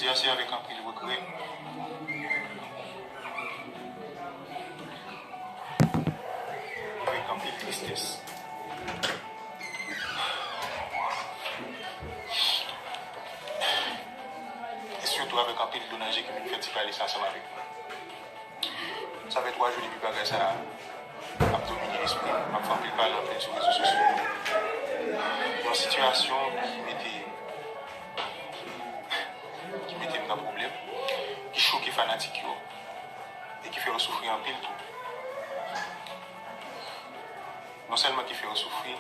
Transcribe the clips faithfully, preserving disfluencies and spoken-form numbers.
Jodi a se avèk anpil regrè, avèk anpil tristès, e sitou avèk anpil dlo nan je ke m vin fè ti pale sa ansanm avèk nou. Sa fè twa jou depi bagay sa a ap domine lespri m. M ap fè anpil pale anpil sou rezo sosyo yo. Yon sitiyasyon ki mete, ki mete m nan pwoblèm, ki choke fanatik yo, e ki fè yo soufri anpil tou. Non sèlman ki fè yo soufri,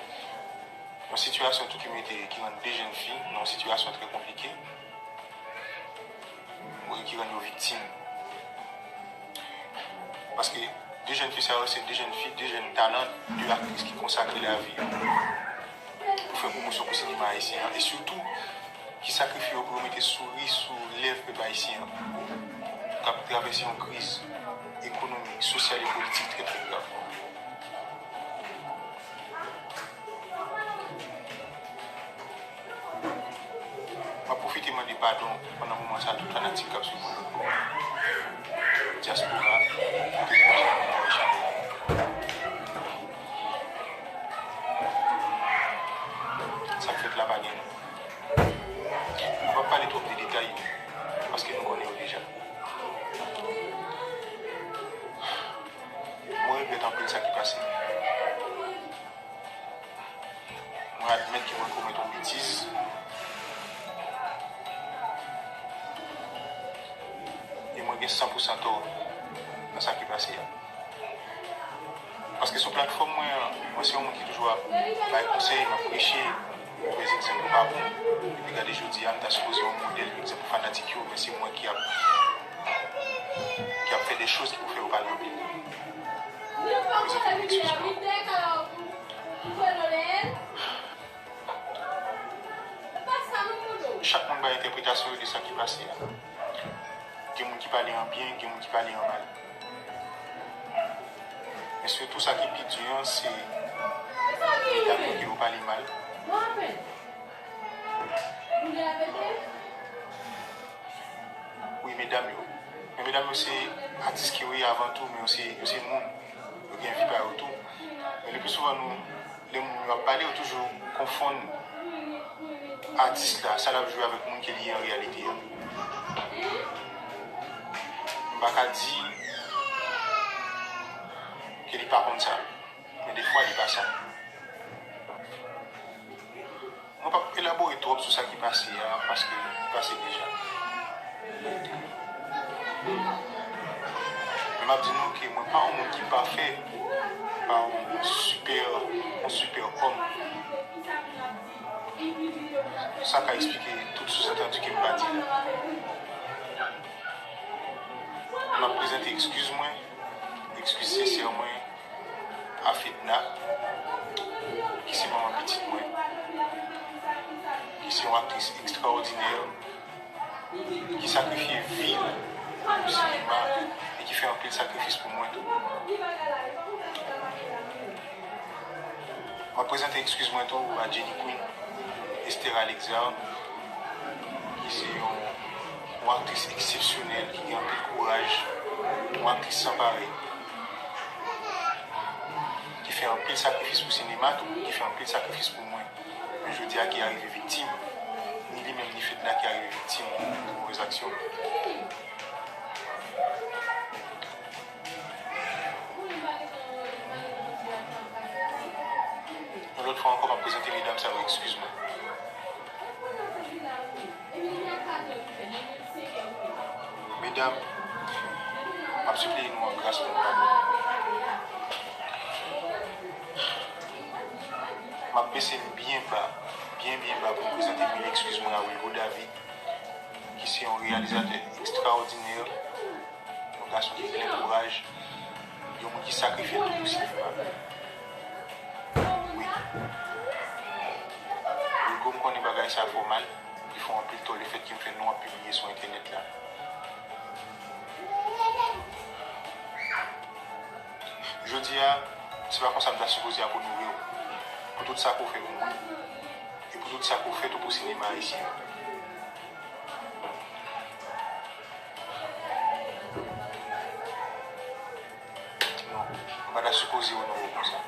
yon sitiyasyon tou ki mete, ki rann de jèn fi nan yon sitiyasyon trè konplike, wi, ki rann yo viktim. Paske de jèn fi sa yo, se de jèn fi, de jèn talan, de aktris ki konsakre lavi yo pou fè pwomosyon pou sinema ayisyen an, e sitou ki sakrifye yo pou yo mete souri sou lèv pèp ayisyen an, k ap travèse yon kriz ekonomik, sosyal e politik trè, trè grav. M ap pwofite mande padon pandan moman sa a tout fanatik k ap swiv mwen lòt bò. Dyaspora, kote nou ye, chanèl la. Sa k fèt la pa gen non. M p ap pale twòp de detay, paske nou konnen yo deja. Mwen regrèt anpil sa ki pase. Mwen admèt ke mwen komèt yon betiz. E mwen gen san pou san tò nan sa ki pase a. Paske sou platfòm mwen an, mwen se yon moun ki toujou ap bay konsèy, m ap preche, mouvèz egzanp yo pa bon. Epi gade jodi a, m ta sipoze yon modèl, egzanp pou fanatik yo, men se mwen ki ap, ki ap fè de choz ki pou fè yo pale anpil. Prezante m ekskiz mwen. Chak moun bay entèpretasyon yo de sa ki pase a. Gen moun ki pale an byen, gen moun ki pale an mal. Men sitou sa ki pi di an, se medam yo ki yo pale mal. Wi, medam yo. Men medam yo se atis ke yo ye avan tou, men yo se, yo se moun. Yo gen vi pa yo tou. Men le pli souvan nou, lè moun yo ap pale, yo toujou konfonn atis la, sa l ap jwe avèk moun ke li ye an reyalite a. M pa ka di ke li pa konn sa, men defwa li pa sa. Mwen p ap elabore twòp sou sa ki pase a, paske li pase deja. Men m ap di nou ke mwen pa yon moun ki pafè, pa yon sipè, yon sipè òm. Sa ka eksplike tout souzantandi ke m pa di la. M ap prezante ekskiz mwen, ekskiz sensè mwen, a Fedna, ki se manman pitit mwen, ki se yon aktris ekstraòdinè, ki sakrifye vi l pou sinema e ki fè anpil sakrifis pou mwen tou. M ap prezante ekskiz mwen tou a Jenny Queen, Esther Alexandre, ki se yon, yon aktris eksepsyonèl, ki gen anpil kouraj, yon aktris san parèy, ki fè anpil sakrifis pou sinema tou, ki fè anpil sakrifis pou mwen. Men jodi a ki arive viktim, ni li menm ni Fedna ki arive viktim de movèz aksyon. Yon lòt fwa ankò, m ap prezante medam sa yo ekskiz mwen. Medam, m ap sipliye nou an gras pou nou padone. M ap bese m byen ba, byen, byen ba pou m prezante mil ekskiz mwen a Wilgo David, ki se yon reyalizatè ekstraòdinè, yon gason ki plen kouraj, yon moun ki sakrifye l tou pou sinema. Wi. Wilgo, m konnen bagay sa fè w mal, li fè w anpil tò lefètke m fè non w ap pibliye sou entènèt la. Jodi a, se pa konsa m ta sipoze ap onore w pou tout sa ke w fè pou mwen e pou tout sa ke w fè tou pou sinema ayisyen an. sipoze onore w konsa.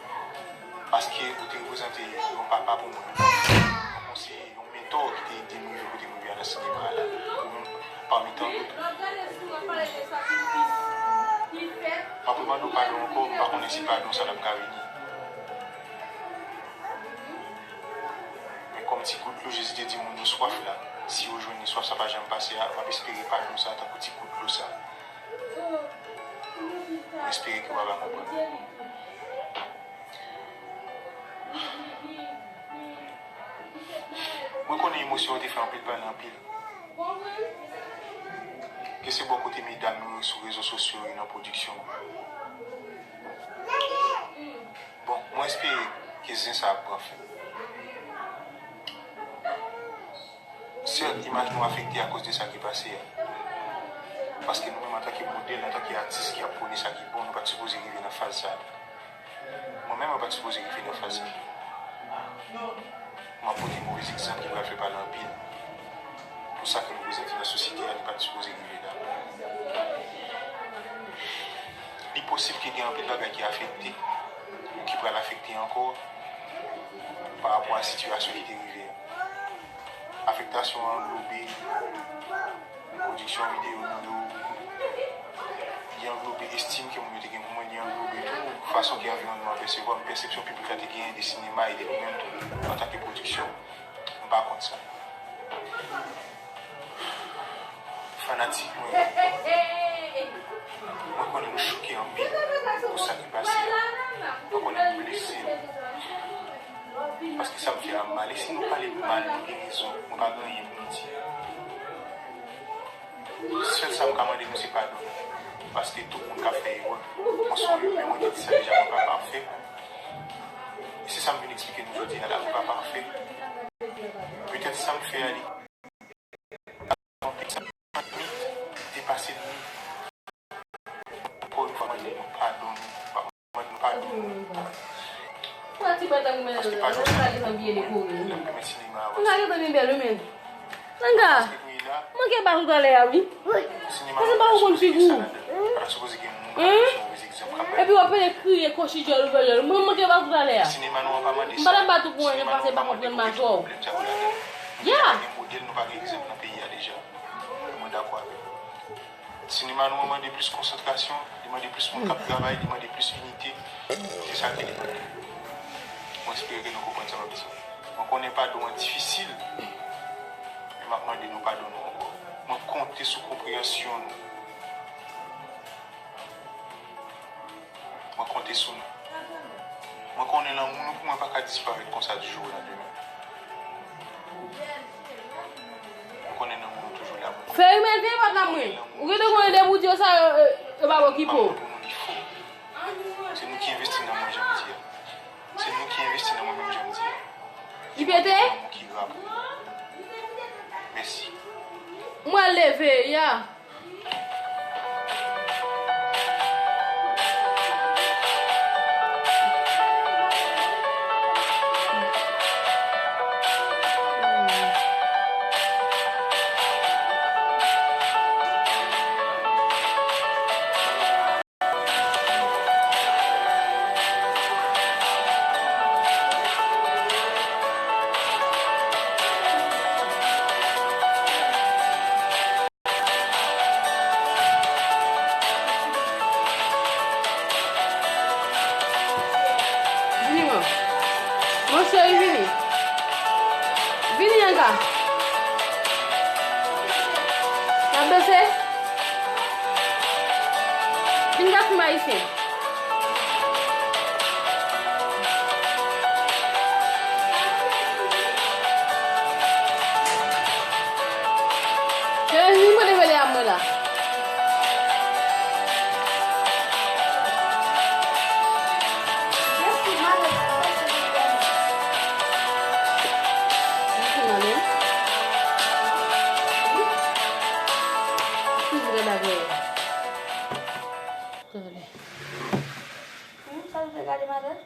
Paske ou te reprezante yon papa pou mwen, yon konseye, yon mentò ki te ede m rive kote m rive a nan sinema a la. Ou menm, pami tan dòt. M ap remande w padon ankò, m pa konnen si padon sa t ap ka vini. Men kòm ti gout dlo Jezi te di moun yo swaf la, si yo jwenn li, swaf sa pa janm pase a, m ap espere padon sa tankou ti gout dlo sa. Mwen espere ke w ap konprann. Mwen konnen emosyon an te fè anpil pale anpil. Ke se bò kote medam yo sou rezo sosyo yo nan pwodiksyon. Bon, mwen espere ke zen sa ap pran fen. Sèt, imaj nou afekte akoz de sa ki pase a. Paske nou menm antanke modèl, antanke atis ki ap pwone sa ki bon, nou pa t sipoze rive nan faz sa a. Mwen menm, mwen pa t sipoze rive nan faz sa a. Mwen ap pote movez egzanp ki pral fè pale anpil. Pou sa ke nou prezante nan sosyete a, li pa t sipoze rive la. Li posib ke gen anpil bagay ki afekte, ou ki pral afekte ankò, pa rapò a sitiyasyon ki te rive a. Afektasyon an anglobe pwodiksyon videyo nou yo, li anglobe estim ke moun yo te gen pou mwen, li anglobe tou fason ke anviwònman an pèsevwa m, pèsepsyon piblik la te genyen de sinema e de nou menm tou, antanke pwodiksyon. M pa kont sa. Fanatik mwen, mwen konnen nou choke anpil pou sa ki pase a. Mwen konnen nou blese. Paske sa m fè a m mal. E si nou pale m mal, nou gen rezon. Mwen pa gen anyen pou m di. Sèl sa m ka mande nou se padon. Paske tout moun ka fè erè. Mwen se yon imen, mwen te di sa deja, mwen pa pafè. E se sa m vin eksplike nou jodi a la, mwen pa pafè. Petèt sa m fè a, li anpil sa m depase li. Ankò yon fwa, mwen di nou padon, nou pa mwen di nou padon. Paske padon sa, l ap pèmèt sinema a avanse. Nanga, manke pa tout talè a, wi. Paske m pa konn figi w. Epi w ap pede kriye, kòchi djòl, ouvè djòl. Mwen manke pa tout talè a. M pa t ap bat ou pou anyen, paske m pa konprann machwè w. Ya! Gen modèl, nou pa gen egzanp nan peyi a deja. Mwen dakò avè w. Sinema nou an mande plis konsantrasyon, li mande plis moun k ap travay, li mande plis inite. Se sa ke li mande. Mwen espere ke nou konprann sa m ap di. Mwen konnen padon an difisil, men m ap mande nou padone ankò. Mwen konte sou konpreyansyon nou. Mwen konte sou nou. Mwen konnen lanmou nou pou mwen pa ka disparèt konsa di jou au lendemain. Mwen konnen lanmou nou toujou la pou mwen. Fè rimèl vye pat la mwen. Ou gentan konnen depi w di yo sa, yo, yo, yo pa ba w ki po. Mwen pa konn pou moun ki fò. Se nou ki envesti nan mwen, jan m di a. Se nou ki envesti nan mwen menm, jan m di a. Li pete? Lanmou ki ra pou mwen. Mèsi. Mwen leve, ya. Vini, man. Mon cheri, vini. Vini, Yanga. N ap danse? Vin gade fim ayisyen. Cheri, vin pote vele a mwen la. Sa vle gade madanm?